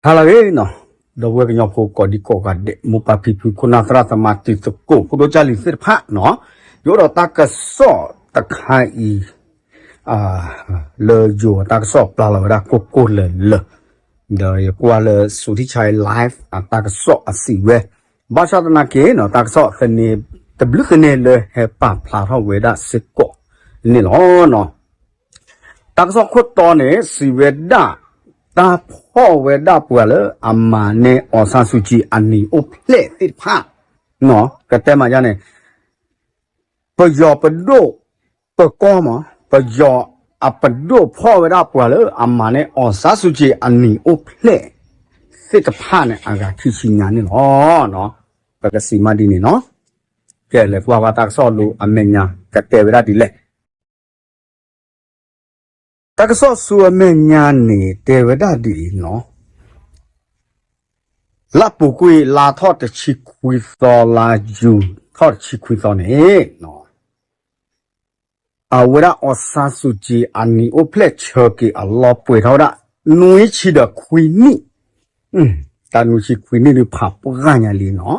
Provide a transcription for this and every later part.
ဟါလၢအဂ့ၤနီၤ, ဒီပုၢ်ဝဲၢ်ကညီဖိကိးဒံကိးဂၤဒဲး မိၢ်ပၢ်ဖံဖု ခိၣ်နၢ်သရၣ်သမါ တံၤသကိး ဖိဒိၣ်ကၢ်လံၤသ့ၣ်တဖၣ်နီၤ, ယအိၣ်ဒီးတၢ်ကစီၣ်တခါအံၤ လၢယိၤတၢ်ကစီၣ်ပျၢ်လီၤဝဲဒၣ်ကိၢ်ကိၢ်လၢၤလၢၤ, ဒီးယကွၢ်လၢ စူၤထံဆါအံၤ live အတၢ်ကစီၣ်အစံးဝဲ, ဘၣ်ဆၣ်သနာ်က့နီၤ တၢ်ကစီၣ်သန့ တဘျုးသန့လၢဟဲပာ်ဖျါထီၣ်ဝဲဒၣ်စ့ၢ်ကီးန့ၣ်လီၤ. တၢ်ကစီၣ်ခိၣ်တီန့ၣ် စံးဝဲဒၣ် တၢ်ဖီၣ်ဝဲဒၣ်ပှၤလၢအမၤန့ၢ် အောင်ဆန်းစုကြည် အနံၤအိၣ်ဖျဲၣ်သ့ၣ်တဖၣ်, ကတဲမးယါန့ၣ် ပယီၤပဒိၣ် ပကီၢ်မး ပယီၤအပဒိၣ်ဖီၣ်ဝဲဒၣ်ပှၤလၢအမၤန့ၢ် အောင်ဆန်းစုကြည် အနံၤအိၣ်ဖျဲၣ်သ့ၣ်တဖၣ်န့ၣ် အဂၤခံဆံညါန့ၣ်လီၤ. ပကစံးမးဒ်န့ၣ်နီၤ, ကဲလဲၤကွၢ်ဘၣ်တၢ်ကစီၣ်လိၤအမဲာ်ညါ ကတဲဝဲဒၣ်ဒ်လဲၣ်. တၢ်ကစီၣ်ဆူအမဲာ်ညါန့ၣ် တဲဝဲဒၣ်ဒ်အံၤနီၤ, လၢပူၤကွံာ်လါထီၣ်တဆံခွံသီ လါယူၤထီၣ်တဆံခွံသီန့ၣ် အဝဲဒၣ် အောင်ဆန်းစုကြည် အနံၤအိၣ်ဖျဲၣ်ဆၢက့ၤအလီၢ်ပှဲၤထီၣ်ဝဲဒၣ် နွံဆံဒီးခွံနံၣ်, တၢ်နွံဆံခွံနံၣ်ဒုးဖးပှၢ်ညါလံနီၤ,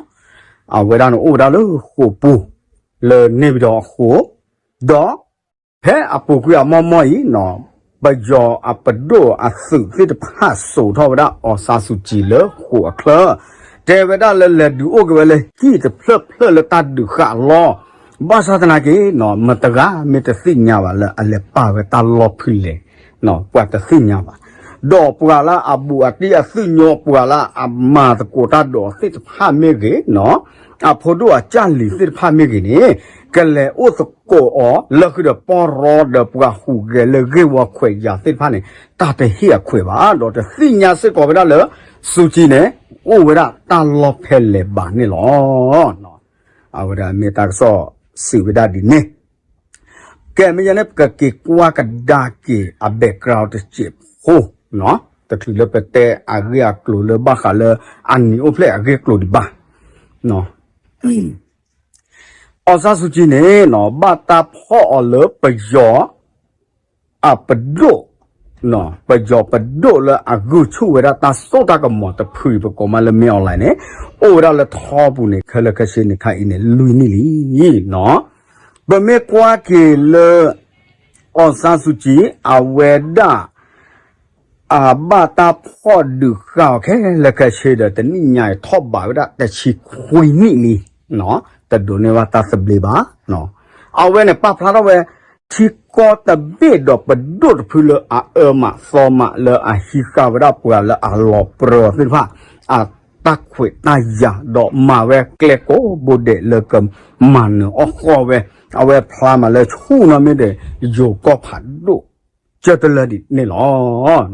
အဝဲဒၣ်န့ၣ်အိၣ်ဝဲဒၣ်လၢဃိာ်ပူၤ လၢန့ၣ်ပဒီအဃိ, ဒီး ဖဲအပူၤကွံာ်အမီၢ်မီၢ်အံၤနီၤ, ပယီၤအပဒိၣ်အသုးသ့ၣ်တဖၣ်စိာ်ထီၣ်ဝဲဒၣ် အောင်ဆန်းစုကြည် လၢဃိာ်အချၢ, တဲဝဲဒၣ်လၢလဲၤဒုးအိၣ်က့ၤဝဲလၢဟံၣ်တဖျၢၣ်ဖျၢၣ်လၢတၢ်ဒုးဃာ်အလီၢ်, ဘၣ်ဆၣ်သနာ်က့နီၤ မတဂၤမ့ၢ်တသ့ၣ်ညါဘၣ်လၢအလဲၤပာ်ဝဲတၢ်လီၢ်ဖဲလဲၣ်, ပှၤတသ့ၣ်ညါဘၣ်, ဒီးပှၤလၢအဘူးအတံၢ်အသုးညိ ပှၤလၢအမၤသကိးတၢ်ဒီးသ့ၣ်တဖၣ်မ့ၢ်ဂ့ၤနီၤ, အဖိဒိၣ်အကၢ်လံၤသ့ၣ်တဖၣ်မ့ၢ်ဂ့ၤန့ၣ် ကလဲၤအိၣ်သကိးအီၤလၢဃုာ်ဒီးပီၢ်ရီဒီးပှၤဟူးဂဲၤလၢဂ့ၢ်ဝီခွဲးယာ်သ့ၣ်တဖၣ်န့ၣ် တၢ်တဟ့ၣ်အခွဲးဘၣ်, ဒီးတသ့ၣ်ညါစ့ၢ်ကီးဝဲဒၣ်လၢ စူၤကံန့ၣ် အိၣ်ဝဲဒၣ်တၢ်လီၢ်ဖဲလဲၣ်ဘၣ်န့ၣ်လီၤ. အဝဲဒၣ်မ့ၢ်တၢ်ကစီၣ်စံးဝဲဒၣ်ဒ်န့ၣ်, ကဲမ့ၢ်ယဲန့ၣ် ပကက့ၤကွၢ်ကဒါက့ၤအ background တစဲးဖိ, တချုးလၢပတဲအဂ့ၢ်အကျိၤလၢဘၣ်ဃးလၢ အနံၤအိၣ်ဖျဲၣ်အဂ့ၢ်အကျိၤဒံးဘၣ် အောင်ဆန်းစုကြည်န့ၣ် ဘၣ်တၢ်ဖီၣ်အီၤလၢပယီၤအပဒိၣ်, ပယီၤပဒိၣ်လၢအဂုာ်ဆူၣ်ဝဲဒၣ်တၢ်စိတၢ်ကမီၤတဖုအံၤ ပကိးမးလၢ မင်းအောင်လှိုင် န့ၣ် အိၣ်ဝဲဒၣ်လၢထီပူၤန့ၣ် ခဲလၢာ်ခဲဆ့န့ၣ်ခါအံၤန့ၣ် လွံၢ်နံၣ်လံ. ပမ့ၢ်ကွၢ်က့ၤလၢ အောင်ဆန်းစုကြည် အဝဲဒၣ် အဘၣ်တၢ်ဖီၣ်ဒုးဃာ်အီၤခဲလၢာ်ခဲဆ့ဒီး တနံၣ်ညါအံၤထီၣ်ဘးဝဲဒၣ်တဆံခွံနံၣ်လံ, တဒိးန့ၢ်ဘၣ်တၢ်သဘျ့ဘၣ်. အဝဲန့ၣ်ပာ်ဖျါထီၣ်ဝဲ ထံကီၢ်တဘ့ၣ်ဒီးပဒိၣ်တဖုလၢအအၢမးသီမးလၢအဟံးဃာ်ဝဲဒၣ်ပှၤလၢအလီၤပြၢသ့ၣ်တဖၣ် အတၢ်ခွဲးတၢ်ယာ် ဒီးမၤဝဲကျဲကိးဘိဒဲးလၢကမၤနၢၤအီၣ်ဃီဝဲ, အဝဲဖျါမးလၢဆူၣ်နီၣ်မ့ၢ်ဒီး ယိၤကီၢ်ဖးဒိၣ် ကၢတလၢဒ်န့ၣ်လီ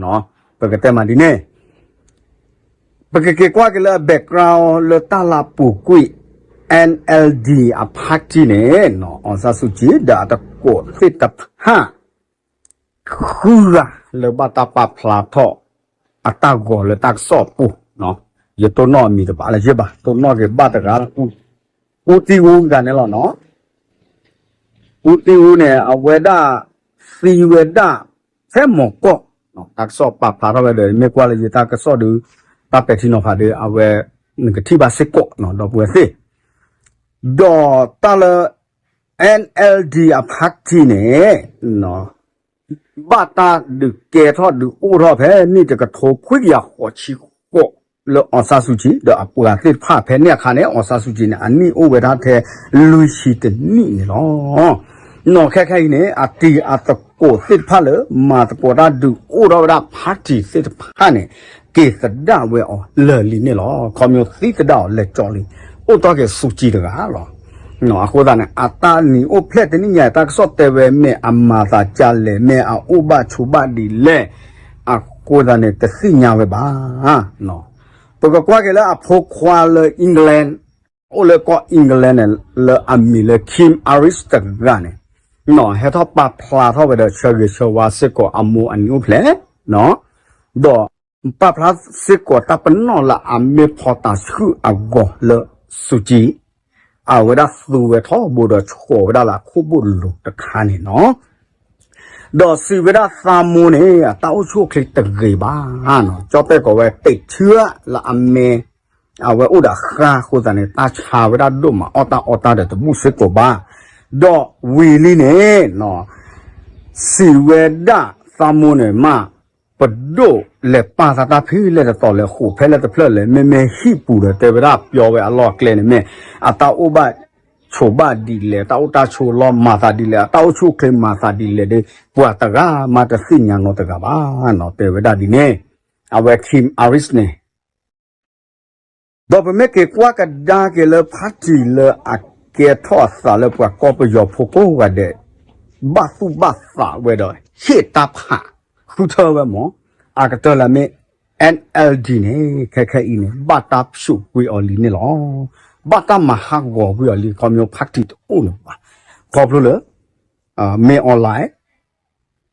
ၤ. ပကတဲမးဒ်န့ၣ် ပကက့ၤကွၢ်က့ၤလၢ background လၢတၢ်လၢပူၤကွံာ် NLD အ party န့ၣ် အောင်ဆန်းစုကြည် ဒီးအတကိးသ့ၣ်တဖၣ် ဃုဂၤလၢဘၣ်တၢ်ပာ်ဖျါထီၣ် အတၢ်ဂီၤလၢတၢ်ကစီၣ်အပူၤ, ယတိၢ်နီၣ်အမံၤတဘၣ်လၢၤဘၣ်, တိၢ်နီၣ်က့ၤဘၣ်တဂၤ ပူတံၢ်အူတဂၤန့ၣ်လီၤနီၤ. ပူတံၢ်အူန့ၣ် အဝဲဒၣ်သံဝဲဒၣ် ဖဲမီၤကီၢ်, တၢ်ကစီၣ်ပာ်ဖျါထီၣ်ဝဲဒီး မ့ၢ်ကွၢ်လၢယတၢ်ကစီၣ်ဒီး တၢ်ပဲာ်ထံနီၤဖးဒီး အဝဲ နကထံၣ်ဘၣ်စ့ၢ်ကီးနီၤ ဒီပုၢ်ဝဲၢ်သ့ၣ်, ဒီးတၢ်လၢ NLD အ party န့ၣ် ဘၣ်တၢ်ဒုးကဲထီၣ်ဒုးအိၣ်ထီၣ်ဖဲနံၣ်တကထိခွံကယၤဃိးဆံဃိး လၢ အောင်ဆန်းစုကြည် ဒီးအပှၤသ့ၣ်တဖၣ် ဖဲန့ၣ်အခါန့ၣ် အောင်ဆန်းစုကြည် န့ၣ် အနံၣ်အိၣ်ဝဲဒၣ်ထဲလွံၢ်ဆံတနံၣ်န့ၣ်လီၤ. နီၢ်ခဲခဲအံၤန့ၣ် အတံၤအသကိးသ့ၣ်တဖၣ်လၢ မၤသကိးတၢ်ဒုးအိၣ်ထီၣ်ဝဲဒၣ် party သ့ၣ်တဖၣ်န့ၣ် က့ၤသဒၣ်ဝဲအီၤလၢာ်လံန့ၣ်လီၤ. ခီဖျိသံသဒၣ်အီၤလၢာ်ကၠီလံ, အိၣ်တီၢ်က့ၤစူၤကံတဂၤလီၤ. အဃိသတးန့ၣ် အတၢ်နံၤအိၣ်ဖျဲၣ်တနံၣ်ညါ တၢ်ကစီၣ်တဲဝဲ မ့ၢ်အမၤသးကလဲၣ် မ့ၢ်အအိၣ်ဘၣ်ဆိးဘၣ်ဒ်လဲၣ်, အဃိသတးန့ၣ် တသ့ၣ်ညါဝဲဘၣ်. ပကကွၢ်က့ၤလၢအဖိခွါလၢ England အိၣ်လၢကီၢ် England န့ၣ် လၢအမံၤလၢ Kim Aris တဂၤန့ၣ် ဟဲထီၣ်ပာ်ဖျါထီၣ်ဝဲဒီး ဆၢဂ့ၤဆၢဝါစ့ၢ်ကီးအမိၢ်အနံၤအိၣ်ဖျဲၣ်, ဒီးပာ်ဖျါစ့ၢ်ကီးတၢ်ပနီၣ်လၢအမ့ၢ်ဖီတၢ်ဆှုၣ်အဂီၢ်လၢ စူၤကံ အဝဲဒၣ်သူဝဲထီဘိဒီး ဆှီဝဲဒၣ်လၢအခိၣ်ဘိၣ်လိၤတခါန့ၣ်လီၤ. ဒီးစံးဝဲဒၣ်သးမိၢ်န့ၣ် အတၢ်အိၣ်ဆူၣ်အိၣ်ချ့တဂ့ၤဘၣ်နီၤ, ကၠီၣ်တဲၣ်ကိးဝဲ တိတ်ထွေး လၢအမဲ အဝဲအိၣ်ဒီးဃါအဃိသတးန့ၣ် တၢ်ဆါဝဲဒၣ်ဒိၣ်မး အီၣ်တၢ်အီတၢ်ဒီးတဘူၣ်စ့ၢ်ကီးဘၣ်. ဒီးဝံၤလံန့ၣ် စံးဝဲဒၣ်သးမိၢ်န့ၣ်မး ပဒိၣ်လဲၤပာ်သးတၢ်ဖဲလဲၣ်တတီၤလဲၣ် ဃိးဖဲလဲၣ်တဖျၢၣ်လဲၣ် မ့မ့ၢ်ဟံၣ်ပူၤဒီး တဲဝဲဒၣ်ပျီဝဲအလီၢ်အကျဲန့ၣ်မ့ၢ် အတၢ်အိၣ်ဘၣ်ဆိးဘၣ်ဒ်လဲၣ် အတၢ်အိၣ်တၢ်ဆိးလီၢ်မၤသးဒ်လဲၣ် အတၢ်အိၣ်ဆူၣ်အိၣ်ချ့မၤသးဒ်လဲၣ်ဒီး ပှၤတဂၤမးတသ့ၣ်ညါနီတဂၤဘၣ်နီၤ တဲဝဲဒၣ်ဒ်န့ၣ် အဝဲ Kim Aris န့ၣ် ဒီးပမ့ၢ်က့ၤကွၢ်ကဒါက့ၤလၢ party လၢအကဲထီၣ်အသးလၢပှၤကီၢ်ပယီၤဖိကိးဂၤဒဲး ဘၣ်သူၣ်ဘၣ်သးဝဲဒီး ဟ့ၣ်တၢ်ဖးဃုထၢဝဲမး အကတၢၢ်လၢမ့ၢ် NLD န့ၣ် ခဲခဲအံၤန့ၣ် ဘၣ်တၢ်ဖျိးကွံာ်အီၤလံန့ၣ်လီၤ. ဘၣ်တၢ်မၤဟးဂီၤကွံာ်အီၤလံ ခီဖျိ party တအိၣ်လၢၤဘၣ်. ခီဖျိလၢ မ့ၢ် online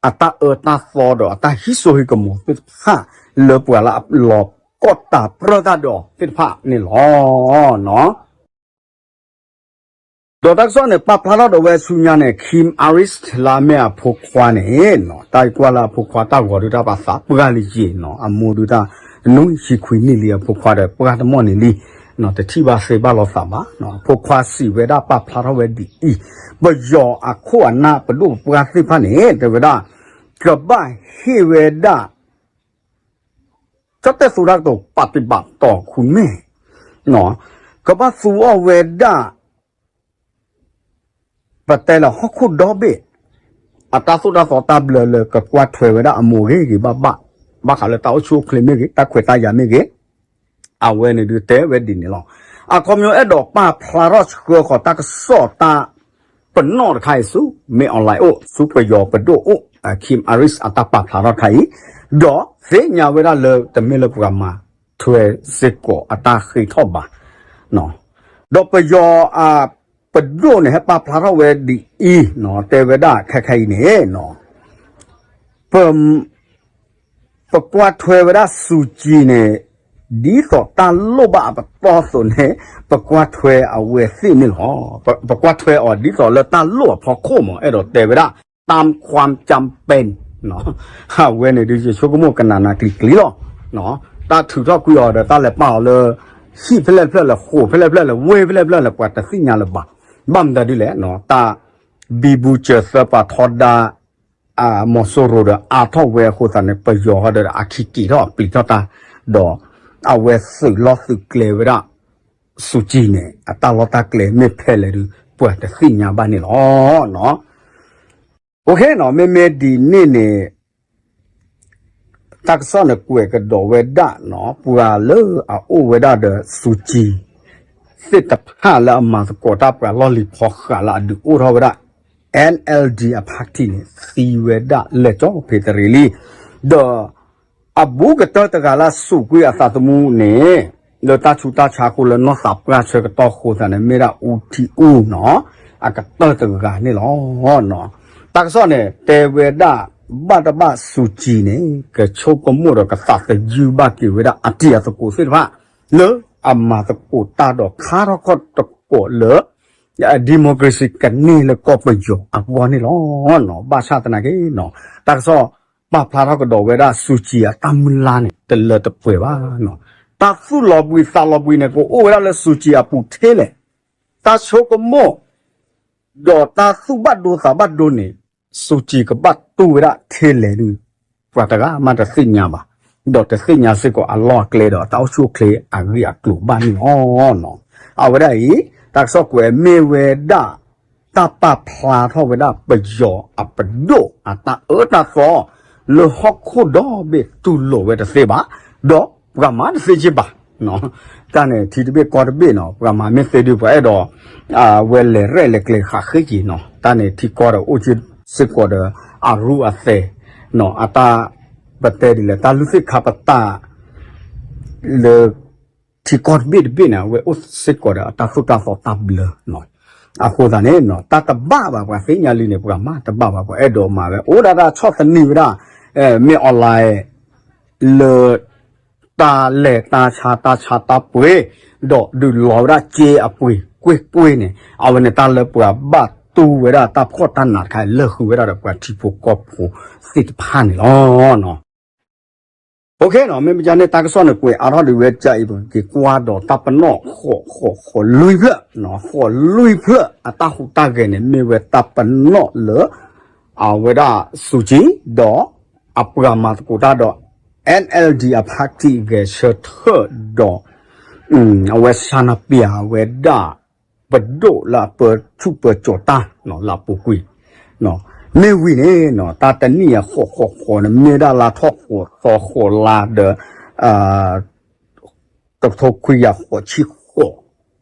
အတၢ်အၢတၢ်သီဒီးအတၢ်ဟံးစိဟံးကမီၤသ့ၣ်တဖၣ် လၢပှၤလၢအလီၤကီၢ်တၢ်ပြၢတၢ်ဒီးသ့ၣ်တဖၣ်န့ၣ်လီၤ. ဒီးတၢ်ကစီၣ်န့ၣ် ပာ်ဖျါထီၣ်ဒီးဝဲဆူညါန့ၣ် Kim Aris လၢအမ့ၢ်အဖိခွါန့ၣ် တၢ်ကွၢ်လၢအဖိခွါတၢ်ဂီၤဒုးတၢ်ပာ်သးပှၢ်လံယ့ၢ်နီၤ အမိၢ်ဒုးတၢ်နွံဆံခွံနံၣ်လံ အဖိခွါဒီးပှၢ်တမီၢ်န့ၣ်လံ တထံၣ်ဘၣ်သ့ဘၣ်လိာ်သးဘၣ်. အဖိခွါစံးဝဲဒၣ်ပာ်ဖျါထီၣ်ဝဲဒ်အံၤ, ပယီၤအခိၣ်အနၢ်ပဒိၣ်ပပှၢ်သ့ၣ်တဖၣ်န့ၣ် တဲဝဲဒၣ် ကဘၣ်ဟ့ၣ်ဝဲဒၣ် ကၠီၣ်တဲၣ်သူတၢ်ကတိၤ ပာ်တံၢ်ပာ်တီၤ ခုမ့ၢ် ကဘၣ်သူအီၣ်ဝဲဒၣ် ပတဲလၢဟီၣ်ခိၣ်ဒီဘ့ၣ် အတၢ်သိၣ်တၢ်သီတၢ်ဘျၢလၢကကွၢ်ထွဲဝဲဒၣ်အမိၢ်ဂ့ၤဂ့ၤဘၣ်ဘၣ်, ဘၣ်ဃးလၢတၢ်အိၣ်ဆူၣ်အိၣ်ချ့မ့ၢ်ဂ့ၤ တၢ်ခွဲးတၢ်ယာ်မ့ၢ်ဂ့ၤ အဝဲန့ၣ်ဒုးတဲဝဲဒ်န့ၣ်လီၤ. အခီပညီအဲၣ်ဒိးပာ်ဖျါထီၣ်ဆှၢဃီၤတၢ်ကစီၣ်တၢ်ပနီၣ်တခါအံၤဆူ မ့ၢ် online အိၣ် ဆူပယီၤပဒိၣ်အိၣ် Kim Aris အတၢ်ပာ်ဖျါထီၣ်တခါအံၤ, ဒီးသ့ၣ်ညါဝဲဒၣ်လၢတမ့ၢ်လၢပှၤမၤထွဲစ့ၢ်ကီးအတၢ်ဃ့ထီၣ်ဘၣ် ဒီးပယီၤအပဒိၣ်န့ၣ် ဟဲပာ်ဖျါထီၣ်ဝဲဒ်အံၤ, တဲဝဲဒၣ်ခဲခဲအံၤန့ၣ်, ပ ပကွၢ်ထွဲဝဲဒၣ်စူၤကံန့ၣ် ဒ်သိးတၢ်လိၣ်ဘၣ်အပတီၢ်အသိးန့ၣ် ပကွၢ်ထွဲအဝဲသ့ၣ်န့ၣ်လီၤ. ပကွၢ်ထွဲအီၤဒ်သိးလၢတၢ်လိၣ်အဖီခိၣ်မး အဲၣ်ဒိးတဲဝဲဒၣ် တၢ်ခွါကၠၢ်ပဲၣ် အဝဲန့ၣ်ဒုးယဆိကမိၣ်ကနၣ်နၤကျံၤကျံၤလီၤ. တၢ်ထုးထီၣ်ကွံာ်အီၤဒီးတၢ်လဲၤပာ်အီၤလၢ ဟံၣ်ဖဲလဲၣ်ဖျၢၣ်လဲၣ် ဃိးဖဲလဲၣ်ဖျၢၣ်လဲၣ် ဝ့ၢ်ဖဲလဲၣ်ဖျၢၣ်လဲၣ် ပှၤတသ့ၣ်ညါလၢၤဘၣ်. ဘၣ်မတၤဒ်လဲၣ် တၢ်ဘံဘူစၢၤသၢပှၤထီဒါ မီၤစိရိၤဒီးအါထီၣ်ဝဲအဃိသတးန့ၣ် ပယီၤဟီဒီးအခံက့ၤထီၣ်အပျံၤထီၣ်တၢ်, ဒီးအဝဲသုးလီၢ်သုးကျဲဝဲဒၣ် စူၤကံန့ၣ် အတၢ်လီၢ်တၢ်ကျဲမ့ၢ်ဖဲလဲၣ်ဒုး ပှၤတသ့ၣ်ညါဘၣ်န့ၣ်လီၤ. အိၣ်ခ့နီၤ မ့မ့ၢ်ဒ်န့ၣ်န့ၣ် တၢ်ကစီၣ်န့ၣ်ကွဲးကဒီးဝဲဒၣ်နီၤ ပှၤလၢအအိၣ်ဝဲဒၣ်ဒီးစူၤကံ သ့ၣ်တဖၣ်လၢအမၤသကိးတၢ်ပှၤလီၢ်လံၤဖီဃးလၢအဒုးအိၣ်ထီၣ်ဝဲဒၣ် NLD အ party န့ၣ် သံဝဲဒၣ်လဲၤကၠီဖံးတရံးလံ. ဒီးအဘူးကတၢၢ်တဂၤလၢအစူးကွံာ်အသးသမူန့ၣ် လၢတၢ်ဆူးတၢ်ဆါအဃိလၢနီၢ်သးပှၢ်ဆၢကတီၢ်အဃိသတးန့ၣ် မ့ၢ်ဒၣ်အူထံအူနီၤ အကတၢၢ်တဂၤန့ၣ်လီၤ. တၢ်ကစီၣ်န့ၣ် တဲဝဲဒၣ် ဘၣ်တဘၣ်စူၤကံန့ၣ် ကဆိကမိၣ်ဒီးကသးသယုၢ်ဘၣ်က့ၤဝဲဒၣ်အတံၤအသကိးသ့ၣ်တဖၣ် လၢအမၤသကိးတၢ်ဒီးခါထီၣ်ခီၣ်တကိးလၢ democracy ကန့ၢ်လၢကီၢ်ပယီၤအဂီၢ်န့ၣ်လီၤ. ဘၣ်ဆၣ်သနာ်က့နီၤ တၢ်ကစီၣ်ပာ်ဖျါထီၣ်ကဒီးဝဲဒၣ်စူၤကံအတၢ်မုၢ်လၢ်န့ၣ် တလၢတပှဲၤဘၣ်. တၢ်သူၣ်လီၤဘှံးသးလီၤဘှံးန့ၣ် ကအိၣ်ဝဲဒၣ်လၢစူၤကံအပူၤထဲလဲၣ်. တၢ်ဆိကမိၣ် ဒီးတၢ်သူၣ်ဘၣ်ဒိသးဘၣ်ဒိန့ၣ် စူၤကံကဘၣ်တူၢ်ဝဲဒၣ်ထဲလဲၣ်ဒုး ပှၤတဂၤမးတသ့ၣ်ညါဘၣ်. ဒီးတသ့ၣ်ညါစ့ၢ်ကီးအလီၢ်အကျဲဒီးတၢ်အိၣ်ဆူၣ်အိၣ်ချ့အဂ့ၢ်အကျိၤဘၣ်န့ၣ်လီၤ. အဝဲဒၣ်အံၤ တၢ်ကစီၣ်ကွဲးမ့ၢ်ဝဲဒၣ် တၢ်ပာ်ဖျါထီၣ်ဝဲဒၣ်ပယီၤအပဒိၣ်အတၢ်အၢတၢ်သီ လၢဟီၣ်ခိၣ်ဒီဘ့ၣ်တူၢ်လိာ်ဝဲတသ့ဘၣ်, ဒီးပှၤမၤတသ့က့ဘၣ်. တၢ်န့ၣ်ထံတဘ့ၣ်ကီၢ်တဘ့ၣ်နီၤ ပှၤမၤမ့ၢ်သ့ဒုးပှၤအဲၣ်ဒိး ဝဲလဲၤရဲၣ်လဲၤကျဲၤဃာ်ဃ့က့ၤနီၤ တၢ်န့ၣ်ထံကီၢ်ဒီးအိၣ်က့ၤစ့ၢ်ကီးဒီး အရူအသဲး အတၢ် ပတဲဒ်လဲၣ် တၢ်လုၢ်သ့ၣ်ခါပတာ် လၢ ထံကီၢ်တဘ့ၣ်တဘ့ၣ်န့ၣ် အဝဲအိၣ်စ့ၢ်ကီးဒီးအတၢ်သိၣ်တၢ်သီတၢ်ဘျၢနီၤ. အဃိသတးန့ၣ် တၢ်တဘၣ်ဘၣ်ပှၤသ့ၣ်ညါလံန့ၣ် ပှၤမၤတဘၣ်ဘၣ် ပှၤအဲၣ်ဒိးမၤဝဲ အိၣ်ဒၣ်တၢ်ဆီၣ်သနံးဝဲဒၣ် မ့ၢ် online လၢ တၢ်လဲၤတၢ်ဆါတၢ်ဆါတၢ်ပှ့ၤ ဒီးဒုးလီၤဝဲဒၣ်စ့အပှ့ၤကွ့ၢ်ကွ့ၢ်န့ၣ် အဝဲန့ၣ်တၢ်လၢပှၤဘၣ် အဝဲဒၣ်တူၢ်ဝဲဒၣ်တၢ်ဖှီၣ်တၢ်နးတခါ လၢာ်ဃုာ်ဝဲဒၣ်ဒီးပှၤထံဖိကီၢ်ဖိသ့ၣ်တဖၣ်န့ၣ်လီၤ. OK နီၤ, မ့မ့ၢ်ဒ်န့ၣ် တၢ်ကစီၣ်န့ၣ် ကွဲးအါထီၣ်ဒံးဝဲဒ်အံၤ ပက့ၤကွၢ်ဒီးတၢ်ပနီၣ်ဃိးဃိးဃိးလွံၢ်ဖျၢၣ်, ဃိးလွံၢ်ဖျၢၣ်အတၢ်ဟူးတၢ်ဂဲၤန့ၣ် မ့ၢ်ဝဲတၢ်ပနီၣ်လၢ အဝဲဒၣ်စူကံ ဒီး အပှၤမၤသကိးတၢ်ဒီး NLD အ party ဂဲၤဆၢထၢၣ်ဒီး အဝဲစၢနပျးဝဲဒၣ် ပဒိၣ်လၢအပၢဆူၣ်ပၢကၠီၤတၢ်လၢအပူၤကွံာ်, မ့ၢ်ဝံၤန့ၣ် တၢ်တနံၣ်အဃိးဃိးဃိးန့ၣ် မ့ၢ်ဒၣ်လါထီၣ်ဃိးသီဃိးလါဒီး တကထိခွံကယၤဃိးဆံဃိး,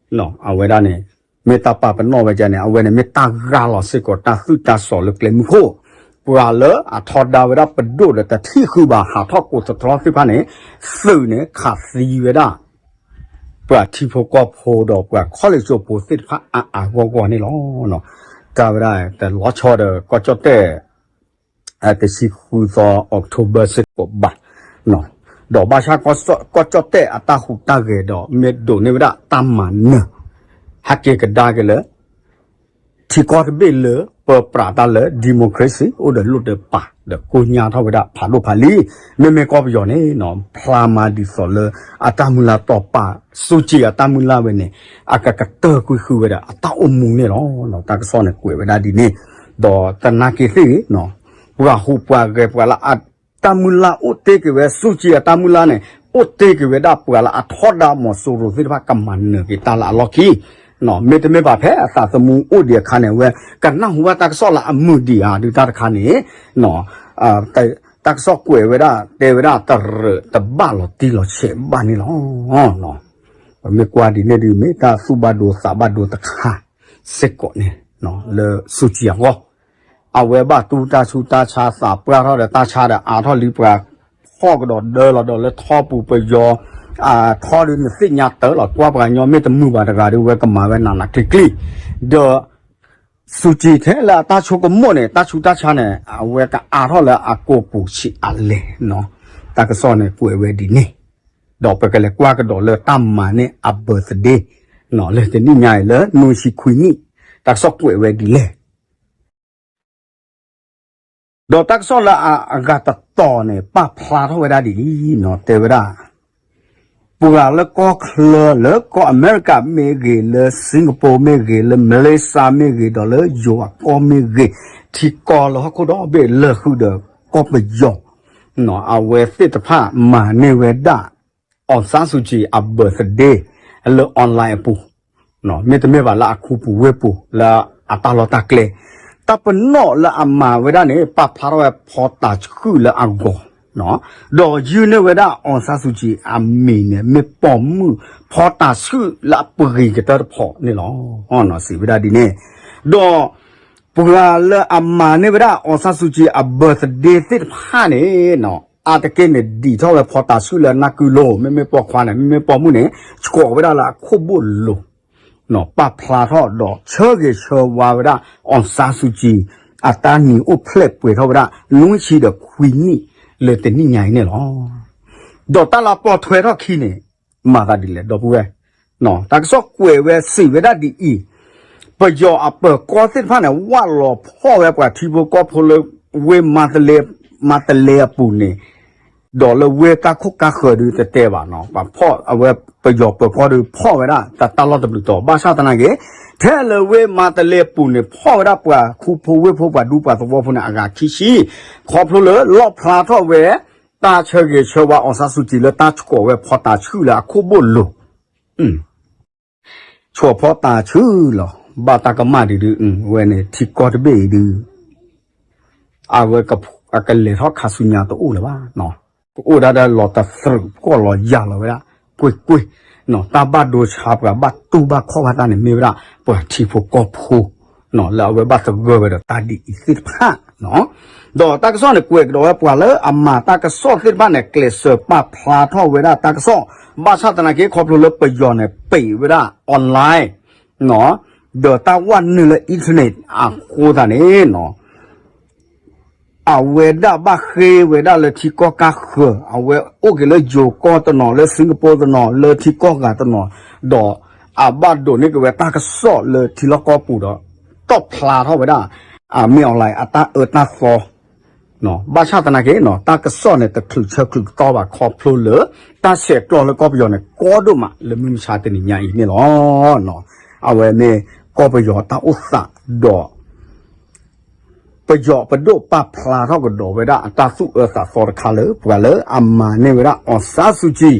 အဝဲဒၣ်န့ၣ် မ့ၢ်တၢ်ပာ်ပနီၣ်ဝဲဒ်န့ၣ် အဝဲန့ၣ်မ့ၢ်တၢ်ဂၢ်လီၤစ့ၢ်ကီးတၢ်သူၣ်တၢ်စီၤလၢကျဲမုၢ်ခိၣ်, ပှၤလၢအထီဒါဝဲဒၣ်ပဒိၣ်ဒီးတထံၣ်ဃုာ်ဘၣ်ဟးထီၣ်ကိးသတြီသ့ၣ်တဖၣ်န့ၣ် သုးန့ၣ်ခးသံဝဲဒၣ် ပှၤထံဖိကီၢ်ဖိဒီးပှၤခီလ့ၣ်ကၠိဖိသ့ၣ်တဖၣ်အါအါဂီၢ်ဂီၢ်န့ၣ်လီၤ. တၢ်ဝဲဒၣ်တလီၤဆီဒီးကီၢ်ကၠီၣ်တဲၣ် တဆံဃုသီ October စ့ၢ်ကီးဘၣ်, ဒီးဘၣ်ဆၣ်ကီၢ်ကၠီၣ်တဲၣ်အတၢ်ဟူးတၢ်ဂဲၤဒီး မ့ၢ်ဒိးန့ၢ်ဝဲဒၣ်တၢ်မၤနၢၤ ဟဲက့ၤကဒါက့ၤလၢ ထံကီၢ်တဘ့ၣ်လၢပၢပြးတၢ်လၢ democracy အိၣ်ဒီးလိၣ်ဒီးပာ် ဒီးကိညါထီၣ်ဝဲဒၣ်ဖးဒိၣ်ဖးလံၤ, မ့မ့ၢ်ကီၢ်ပယီၤန့ၣ် ဖျါမၤဒ်သိးလၢ အတၢ်မုၢ်လၢ်တီၢ်ပာ် စူကံအတၢ်မုၢ်လၢ်ဝဲန့ၣ် အကကတၢၢ်ကွံာ်ဃုာ်ဝဲဒၣ်အတၢ်အိၣ်မူန့ၣ်လီၤ. တၢ်ကစီၣ်န့ၣ်ကွဲးဝဲဒၣ်ဒ်န့ၣ်, ဒီးသနာ်က့သ့ၣ်ဂ့ၤ ပှၤဟူးပှၤဂဲၤပှၤလၢအ တၢ်မုၢ်လၢ်အိၣ်တ့ၢ်က့ၤဝဲ စူကံအတၢ်မုၢ်လၢ်န့ၣ် အိၣ်တ့ၢ်က့ၤဝဲဒၣ်ပှၤလၢအထီဒါမီၤစိရိၤသ့ၣ်တဖၣ်ကမၤနၢၤက့ၤတၢ်လၢအလီၢ်ခံ, မ့တမ့ၢ်ဘၣ်ဖဲအသးသမူအိၣ်ဒံးအခါန့ၣ် အဝဲကနၢ်ဟူဘၣ်တၢ်ကစီၣ်လၢအမုာ်ဒံးဧါဒုးတၢ်တခါန့ၣ် တၢ်ကစီၣ်ကွဲးဝဲဒၣ် တဲဝဲဒၣ်တရၢးတဘၣ်လီၤတံၢ်လီၤဆဲးဘၣ်န့ၣ်လီၤ. ပမ့ၢ်ကွၢ်ဒ်န့ၣ်ဒုး မ့ၢ်တၢ်သူၣ်ဘၣ်ဒိသးဘၣ်ဒိတခါစ့ၢ်ကီးန့ၣ် လၢစူကံအဂီၢ် အဝဲဘၣ်တူၢ်တၢ်ဆူးတၢ်ဆါသးပှၢ်ထီၣ်ဒီးတၢ်ဆါဒီးအါထီၣ်လံ ပှၤဖီၣ်ကဒီးဒၢလီၤဒီးလၢထီပူၤပယီၤ ထီဒုးနသ့ၣ်ညါတၢ်လီၤ ကွၢ်ပှၤကညီမ့ၢ်တမုာ်ဘၣ်တဂၤဒီး အဝဲကမၤဝဲနးနးကျံၤကျံၤ ဒီး စူကံထဲလၢအတၢ်ဆိကမိၣ်န့ၣ် တၢ်ဆူးတၢ်ဆါန့ၣ် အဝဲကအါထီၣ်လၢအကိာ်ပူၤဆံးအါလဲၣ်, တၢ်ကစီၣ်န့ၣ်ကွဲးဝဲဒ်န့ၣ်, ဒီးပကလဲၤကွၢ်ကဒီးလၢတၢ်မၤန့ၢ်အ birthday လၢတနံၣ်ညါအံၤလၢနွံဆံခွံနံၣ် တၢ်ကစီၣ်ကွဲးဝဲဒ်လဲၣ် ဒီးတၢ်ကစီၣ်လၢအဂၤတတီၤန့ၣ် ပာ်ဖျါထီၣ်ဝဲဒၣ်ဒ်အံၤနီၤ တဲဝဲဒၣ် ပှၤလၢကီၢ်ချၢ လၢကီၢ်အမဲရကၤမ့ၢ်ဂ့ၤ လၢစ့ၣ်ကပူၤမ့ၢ်ဂ့ၤ လၢမလ့ၡါမ့ၢ်ဂ့ၤ ဒီးလၢယိၤအကီၢ်မ့ၢ်ဂ့ၤ ထံကီၢ်လၢဟီၣ်ခိၣ်ဒီဘ့ၣ်လၢာ်ဃုာ်ဒီးကီၢ်ပယီၤ အဝဲသ့ၣ်တဖၣ်မၤန့ၢ်ဝဲဒၣ် အောင်ဆန်းစုကြည် အ birthday လၢ online အပူၤ မ့တမ့ၢ်ဘၣ်လၢအခူပူၤဝ့ၢ်ပူၤ လၢအတၢ်လီၢ်တၢ်ကျဲ, တၢ်ပနီၣ်လၢအမၤဝဲဒၣ်န့ၣ် ပာ်ဖျါထီၣ်ဝဲဖီတၤဆှုၣ်လၢအဂီၤ, ဒီးယုၢ်န့ၢ်ဝဲဒၣ် အောင်ဆန်းစုကြည် အမံၤန့ၣ် မ့ၢ်ပိာ်မုၣ်ဖီတၤဆှုၣ်လၢအပဂံၤကတၢၢ်တဖီန့ၣ်လီၤ. စံးဝဲဒၣ်ဒ်န့ၣ်, ဒီး ပှၤလၢအမၤန့ၢ်ဝဲဒၣ် အောင်ဆန်းစုကြည် အ birthday သ့ၣ်တဖၣ်န့ၣ် အါတက့ၢ်န့ၣ် ဒံးထီၣ်ဝဲဖီတၤဆှုၣ်လၢနၢ်ကုလိၤ, မ့မ့ၢ်ပိာ်ခွါန့ၣ် မ့မ့ၢ်ပိာ်မုၣ်န့ၣ် ဆှီးဝဲဒၣ်လၢအခိၣ်ဘိၣ်လိၤ, ပာ်ဖျါထီၣ်ဒီးဆၢဂ့ၤဆၢဝါဝဲဒၣ် အောင်ဆန်းစုကြည် အတၢ်နံၤအိၣ်ဖျဲၣ်ပှဲၤထီၣ်ဝဲဒၣ် နွံဆံဒီးခွံနံၣ်လၢတနံၣ်ညါအံၤန့ၣ်လီၤ. ဒီးတၢ်လၢအပိာ်ထွဲထီၣ်ခံန့ၣ် မၤသးဒ်လဲၣ် ဒီပုၢ်ဝဲၢ်, တၢ်ကစီၣ်ကွဲးဝဲစံးဝဲဒၣ်ဒ်အံၤ, ပယီၤအပၢၤကီၢ်သ့ၣ်တဖၣ်န့ၣ် ဝးလီၤဖီၣ်ဝဲပှၤထံဖိကီၢ်ဖိလၢ ဝ့ၢ်မါတလ့, မါတလ့အပူၤန့ၣ်, ဒီးလၢဝ့ၢ်ကါခိၣ်ကါဃၢၤဒုးတတဲဘၣ်နီၤ, ပှၤဖီၣ်အဝဲပယီၤပၢၤကီၢ်ဒုးဖီၣ်ဝဲဒၣ် တၢ်လီၢ်တဘျုးတီၤ ဘၣ်ဆၣ်သနာ်က့ ထဲလၢဝ့ၢ်မါတလ့အပူၤန့ၣ် ဖီၣ်ဝဲဒၣ်ပှၤခူဖိဝ့ၢ်ဖိပှၤဒူပှၤသဝီဖိန့ၣ် အဂၤခံဆံ, ခီဖျိလၢလီၣ်ဖျါထီၣ်ဝဲ တၢ်ဆၢဂ့ၤဆၢဝါ အောင်ဆန်းစုကြည် လၢတၢ်ဆှီးဝဲဖီတၤဆှုၣ်လၢအခိၣ်ဘိၣ်လိၤ ဆှီးဖီတၤဆှုၣ်လီၤ. ဘၣ်တၢ်ကမၣ်ဒ်ဒုး ဝဲန့ၣ်ထံကီၢ်တဘ့ၣ်အံၤဒုး အဝဲအကလဲၤထီၣ်ခးဆူညါတအိၣ်လၢၤဘၣ်. ကအိၣ်ဒၣ်ဒီးလီၤတသရူးကီၢ်လီၤယၢ်လီၤဝဲဒၣ် ကွ့ၢ်ကွ့ၢ်, တၢ်ဘၣ်ဒိဆါပှၤဘၣ်တူၢ်ဘၣ်ခီၣ်ဘၣ်တၢ်န့ၣ် မ့ၢ်ဝဲဒၣ်ပှၤထံဖိကီၢ်ဖိ လၢအဝဲဘၣ်သဂၢၢ်ဝဲဒီးတၢ်ဒ်အံၤသ့ၣ်တဖၣ် ဒီးတၢ်ကစီၣ်န့ၣ် ကွဲးကဒီးဝဲပှၤလၢအမၤတၢ်ကစီၣ်သ့ၣ်တဖၣ်န့ၣ် ကျဲးစၢးပာ်ဖျါထီၣ်ဝဲဒၣ်တၢ်ကစီၣ် ဘၣ်ဆၣ်သနာ်က့ ခီဖျိလၢပယီၤန့ၣ် ပိတ်ဝဲဒၣ် online ဒီးတၢ်ဝဲနုာ်လၢ internet အဃိသတးန့ၣ် အဝဲဒၣ်ဘၣ်ဃ့ဝဲဒၣ်လၢထံကီၢ်ကါဃၢၤ အဝဲအိၣ်က့ၤလၢယိၤကီၢ်တနီၤ လၢစ့ၣ်ကပူၤတနီၤ လၢထံကီၢ်ဂၤတနီၤ ဒီးအဘၣ်ဒိးန့ၢ်က့ၤဝဲတၢ်ကစီၣ်လၢထံလီၢ်ကီၢ်ပူၤဒီး တီၣ်ဖျါထီၣ်ဝဲဒၣ် မ့ၢ်အီၤလၢအတၢ်အၢတၢ်သီ ဘၣ်ဆၣ်သနာ်က့ တၢ်ကစီၣ်န့ၣ် တချုးဆၢချုးကတီၢ်ဘၣ်ခီဖျိလၢ တၢ်ဆဲးကျိးလၢကီၢ်ပယီၤန့ၣ် ကီဒိၣ်မးလၢမုၢ်မဆါတနံၤညါအံၤန့ၣ်လီၤ. အဝဲမ့ၢ်ကီၢ်ပယီၤတၢ်အိၣ်သးဒီး ပယီၤပဒိၣ်ပာ်ဖျါထီၣ်ကဒီးဝဲဒၣ်အတၢ်သူၣ်အၢသးသီတခါလၢ ပှၤလၢအမၤန့ၢ်ဝဲဒၣ် အောင်ဆန်းစုကြည်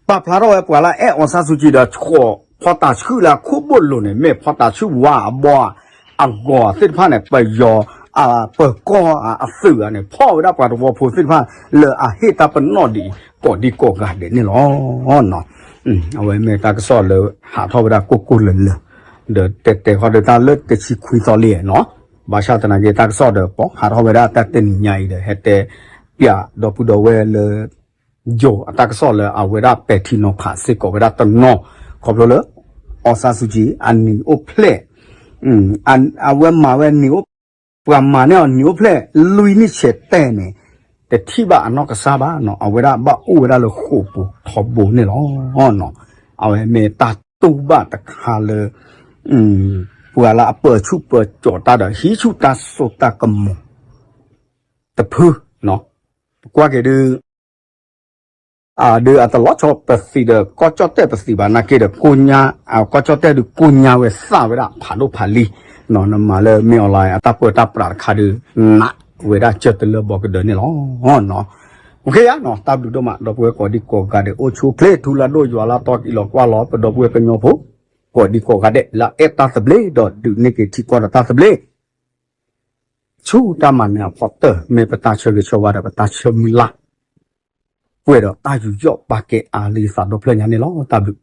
ပာ်ဖျါထီၣ်ဝဲပှၤလၢအဲၣ် အောင်ဆန်းစုကြည် ဒီးဆှီးဖီတၢ်ဆှုၣ်လၢအခိၣ်ဘိၣ်လိၤန့ၣ် မ့ၢ်ဖီတၢ်ဆှုၣ်ဝါအဘီအဂီၤသ့ၣ်တဖၣ်န့ၣ် ပယီၤ ပၢၤကီၢ်အသုးန့ၣ် ဖီၣ်ဝဲဒၣ်ပှၤသဝီဖိသ့ၣ်တဖၣ်လၢအဟ့ၣ်တၢ်ပနီၣ်ဒံးကိးဒံကိးဂၤဒဲးန့ၣ်လီၤ. အဝဲမ့ၢ်တၢ်ကစီၣ်လၢဟးထီၣ်ဝဲဒၣ်ကိၢ်ကိၢ်လၢၤလၢၤ ဒီးတဲတဲဃီဒီးတၢ်လၢတဆံခွံသီလံနီၤ, ဘၣ်ဆၣ်သနာ်က့တၢ်ကစီၣ်ဒီး ပှၤဟးထီၣ်ဝဲဒၣ်တၢ်တနံၤညါအံၤဒီး ဟဲတဲပျးဒီပုၢ်ဒီဝဲၢ်လၢ ယိၤအတၢ်ကစီၣ်လၢအဝဲဒၣ်ပဲာ်ထံနီၤဖးစ့ၢ်ကီးဝဲဒၣ်တနီၤ ခီဖျိလၢ အောင်ဆန်းစုကြည် အနံၤအိၣ်ဖျဲၣ် အဝဲမၤဝဲနံၤအိၣ် ပှၤမၤန့ၢ်အီၤနံၤအိၣ်ဖျဲၣ် လွံၢ်နံၣ်ဆဲးတဲာ်န့ၣ် တထံၣ်ဘၣ်အနီၢ်ကစၢ်ဘၣ်နီၤ, အဝဲဒၣ်ဘၣ်အိၣ်ဝဲဒၣ်လၢဃိာ်ပူၤထီဘိန့ၣ်လီၤ. အဝဲမ့ၢ်တၢ်တူၢ်ဘၣ်တခါလၢ ပှၤလၢအပၢၤဆူၣ်ပၢၤကၠီၤတၢ်ဒီး ဟံးဆူၣ်တၢ်စိတၢ်ကမီၤ တဖု ပကွၢ်က့ၤဒုး ဒုးအတလီၤဆီပသံးဒီး ကီၢ်ကၠီၣ်တဲၣ်ပသံးဘၣ်နာ်က့ဒီး ကိညါ ကီၢ်ကၠီၣ်တဲၣ်ဒုးကိညါဝဲသၣ်ဝဲဒၣ်ဖးဒိၣ်ဖးလံၤ နမၤလၢမ့ၢ်အီၤလၢအတၢ်ပၢတၢ်ပြးတခါဒုး နးဝဲဒၣ်ကၢၢ်တလၢဘီကဒၢးန့ၣ်လီၤ. တၢ်ဘျုးဒိၣ်မး ဒီပုၢ်ဝဲၢ်ကိးဒံကိးဂၤဒဲး အိၣ်ဆူၣ်အိၣ်ချ့ ထူလၢဒိၣ်ယွၤလၢတီအံၤလီၤကွၢ်လီၤ ပဒီပုၢ်ဝဲၢ်ကညီဖိ ကိးဒံကိးဂၤဒဲး လၢအအဲၣ်တၢ်သဘျ့ ဒီးဒုးန့ၢ်က့ၤထံကီၢ်ဒီးတၢ်သဘျ့ ဆူတၢ်မၤနၢၤအဖီတၢၢ် မ့ၢ်ပတၢ်ဆၢဂ့ၤဆၢဝါဒီးပတၢ်ဆၢမုၢ်လၢ် ပှဲၤဒီးတၢ်ယူးယီၣ်ပာ်ကဲအါလၢယသးဒီဖျၢၣ်ညါန့ၣ်လီၤ. တၢ်ဘျုး